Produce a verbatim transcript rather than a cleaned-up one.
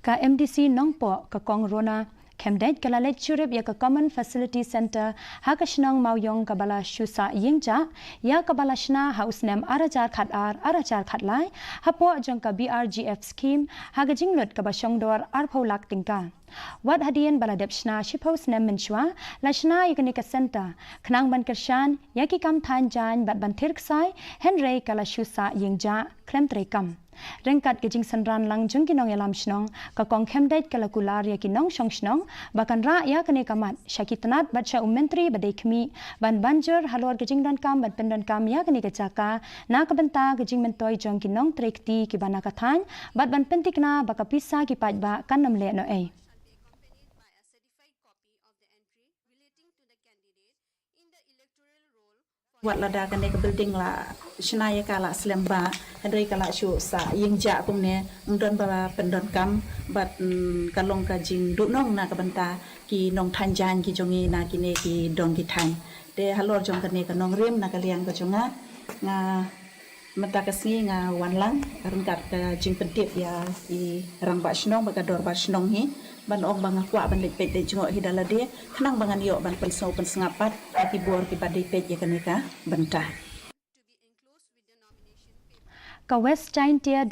Ka M D C Nongpoh, ka Kong Rona Khymdeit, ka la leit jurip ïa ka Common Facility Centre ha ka shnong Mawiong, kaba la shu sah ïing jah, ïa kaba la shna ha u snem ar hajar khat ar, ar hajar khat lai, hapoh jong ka B R G F scheme, ha ka jinglut kaba shongdor arphew lak tyngka. Wat hadien ba la dep shna shiphew snem mynshuwa, la shna ïa kane ka centre, khnang ban kyrshan ïa ki kam thaiñ jaiñ bad ban thir ksai, hynrei ka la shu sah ïing jah khlem treikam. Ryngkat ka jingsynran lang jong ki nongïalam shnong, ka Kong Khymdeit ka la kular ïa ki nongshong shnong ba kan rah ïa kane ka mat sha ki tnat bad sha u Myntri ba dei khmih, ban ban jur halor ka jingdonkam ban pyndonkam ïa kane ka jaka na ka bynta ka jingmyntoi jong ki nongtrei kti kiba na ka thaiñ, bad ban pynthikna ba ka pisa ki paidbah kan ym leh noh ei. Wat lada kane ka building la shna ïa ka la slem bha, hynrei ka la shu sah ïing jah kumne, ym don ba pyndonkam, bad, mm, ka long ka jingduhnong na ka bynta ki nongthaiñ jaiñ ki jong ngi na kine ki dong ki thaiñ. Te halor jong kane ka nongrim na ka liang ka jong nga, nga mynta ka sngi nga wan lang ryngkat ka jingpyntip ïa i rangbah shnong bad ka dorbar shnong hi, ban ong ba nga kwah ban leit peit leit jngoh hi da lade, khnang ba ngan ïoh ban pynsngew pynsngap pat ïa ki bor kiba dei peit ïa kane ka bynta. Ka West Jaintia